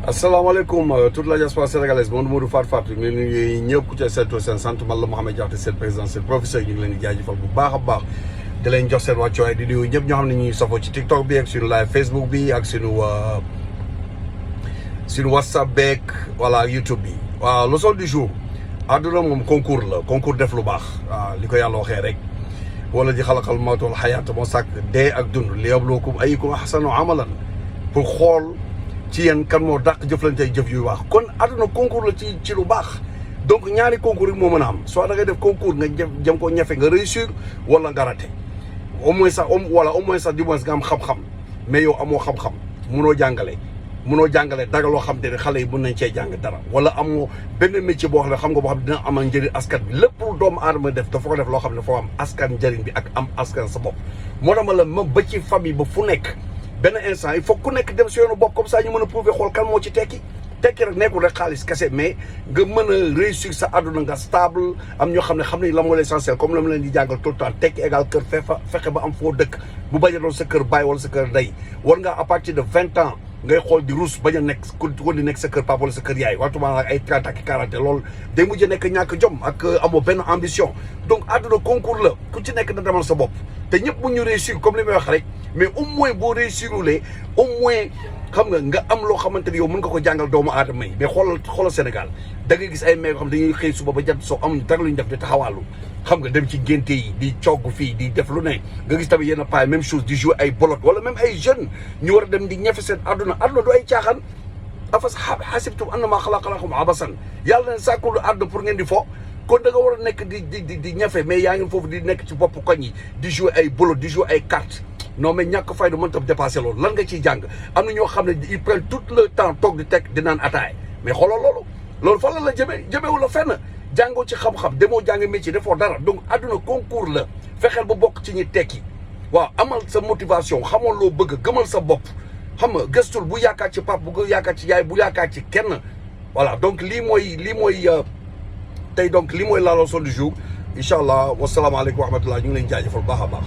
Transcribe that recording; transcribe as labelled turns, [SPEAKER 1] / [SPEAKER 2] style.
[SPEAKER 1] asalaamaaleykum toute la diaspora sénégalaise Modou Fatou Fatou ñu ngi leen di ñëpp ku ci seetlu seen sant man la Mouhamed Diakhaté seen président seen professeur ñu ngi leen di jaajëfal bu baax a baax di leen jox seen wàccuwaay di nuyu ñëpp ñoo xam ne ñu ngi safoo ci TikTok bi ak suñu live Facebook bi ak suñu WhatsApp beeg voilà YouTube bi. waaw leçon du jour àdduna moom concours la concours def lu baax waaw li ko yàlla waxee rek wala ji xalaqal mawta wal xayaata moo sàkk dee ak dund li yabluwakum ayyukum ahsanu amalan pour xool. ci yéen kan moo dàq jëflante ay jëf yu baax kon àdduna concours la ci lu baax donc ñaari concours yi moo mën a am soit da ngay def concours nga jëm ko ñafe nga réussir wala nga raté au moins sax du moins nga am xam-xam mais yow amoo xam-xam munoo jàngale dagaloo xam te ne xale yi mën nañ cee jàng dara wala amoo benn métier boo xam ne xam nga boo xam ne dina amal njëriñ askan bi lépp lu doomu aadama def dafa ko def loo xam ne foo am askan njëriñ bi ak am askan sa bopp moo tax ma la ma ba ci famille ba fu nekk benn instant il faut ku nekk dem si yoonu bopp comme ça ñu mën a prouver xool kan moo ci tekki rek nekkul rek xaalis kese mais nga mën a réussir sa àdduna nga stable am ñoo xam ne xam nañ la moo l'essentiel comme la ma leen di jàngal tout le temps tekki égal kër fexe ba am foo dëkk bu bañ a doon sa kër baay wala sa kër ndey war ngaa à partir de 20 ans ngay xool di ruus bañ a nekk ku di nekk sa kër papa wala sa kër yaay waxtuma ak ay 30 ak 40 loolu day mujj nekk ñàkk jom ak amoo benn ambition donc àdduna concours la ku ci nekk na demal sa bopp te ñëpp bu ñu réussir comme li may wax rek mais au moins boo réussirulee au moins xam nga am loo xamante ni yow mën nga ko jàngal doomu aadama yi mais xoolal Sénégal da ngay gis ay maire yoo xam dañuy xëy suba ba jant soo amuñu dara lu ñu def di taxawaalu xam nga dem ci ngénte yi di cogg fii di def lu ne nga gis tamit yenn paa même chose di jouer ay bolot wala même ay jeunes ñu war a dem di ñefe seen àdduna du ay caaxaan afas xasibtum annamaa xalaqnaakum abasan yàlla ne sàkkul àdduna pour ngeen di fo kon da nga war a nekk di ñafe mais yaa ngi foofu di nekk ci bopp koñ yi di jouer ay bolot di jouer ay cartes non mais ñàkk fayda mën tam dépassé loolu lan nga ciy jàng am na ñoo xam ne ils prennent tout le temps toog di teg di naan ataay mais xoolal loolu fan la jëmeewu la fenn jàngoo ci xam-xam demoo jàng métier defoo dara donc àdduna concours la fexeel ba bokk ci ñi tekki waaw amal sa motivation xamoon loo bëgg gëmal sa bopp xam nga gëstul bu yaakaar ci pap bu yaakaar ci yaay bu yaakaar ci kenn voilà donc lii mooy tey donc lii mooy la leçon du jour incha allah wasalaamaaleykum wa rahmatullah ñu ngi leen jaajëfal baax a baax